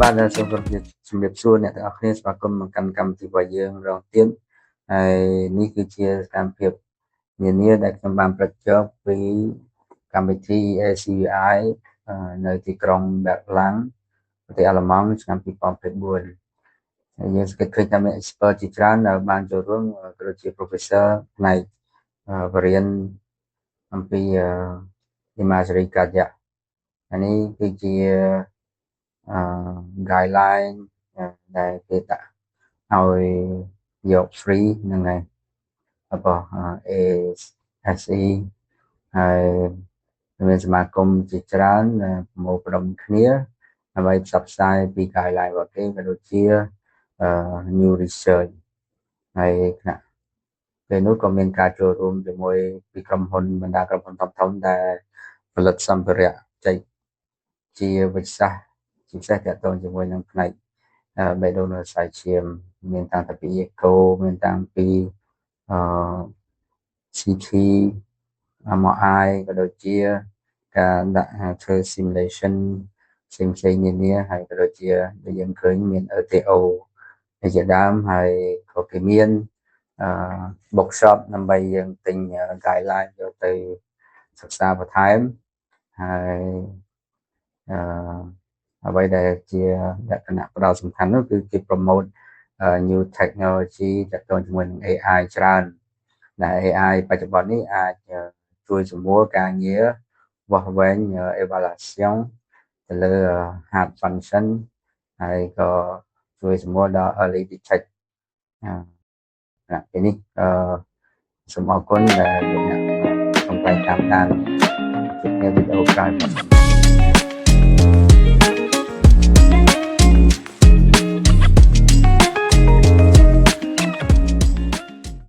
បាទសូមគោរពជំរាបសួរអ្នកទាំងអស់គ្នាស្វាគមន៍មកកាន់កម្មវិធីរបស់យើងរងទៀតហើយនេះគឺជាសកម្មភាពនានាដែលខ្ញុំបានប្រជុំពីកម្មវិធី ACVI នៅទីក្រុងបែរឡាំងប្រទេសអាល្លឺម៉ង់ឆ្នាំ2024ហើយយើងសង្កេតឃើញថាមាន expert ជាច្រើនដែលបានចូលរួមក៏ដូចជា professor ផ្នែកបរិញ្ញាអំពី imagery cardiac អានេះគឺជាអឺ guideline ដែលគេដាក់ឲ្យយក free ហ្នឹងហើយរបស់ ASE ហើយមានសមាគមជាច្រើនប្រមូលផ្ដុំគ្នាដើម្បីផ្សព្វផ្សាយពី guideline របស់គេក៏ដូចជា new research ហើយខណៈពេលនោះក៏មានការចូលរួមជាមួយពីក្រុមហ៊ុនបណ្ដាក្រុមហ៊ុនធំៗដែលផលិតសម្ភារៈចែកជាវិទ្យាសាស្ត្រជាពិសេសទាក់ទងជាមួយនឹងផ្នែកបេះដូងនិងសរសៃឈាមមានតាំងពី Echo មានតាំងពីអឺ CT MRI ក៏ដូចជាការដាក់ធ្វើ simulation ផ្សេងផ្សេងនានាហើយក៏ដូចជាដែលយើងឃើញមាន ETO ជាដើមហើយក៏គេមានអឺ bookshop ដើម្បីយើងទិញ guideline យកទៅសិក្សាបន្ថែមហើយអឺអ្វីដែលជាលក្ខណៈផ្ដោតសំខាន់នោះគឺគេ promote new technology ទាក់ទងជាមួយនឹង AI ច្រើនដែល AI បច្ចុប្បន្ននេះអាចជួយសម្រួលការងារវាស់វែង evaluation ទៅលើ heart function ហើយក៏ជួយសម្រួលដល់ early detect ពេលនេះអឺសូមអរគុណដែលលោកអ្នកកំពុងតាមដានជួបគ្នាវីដេអូក្រោយបាទ។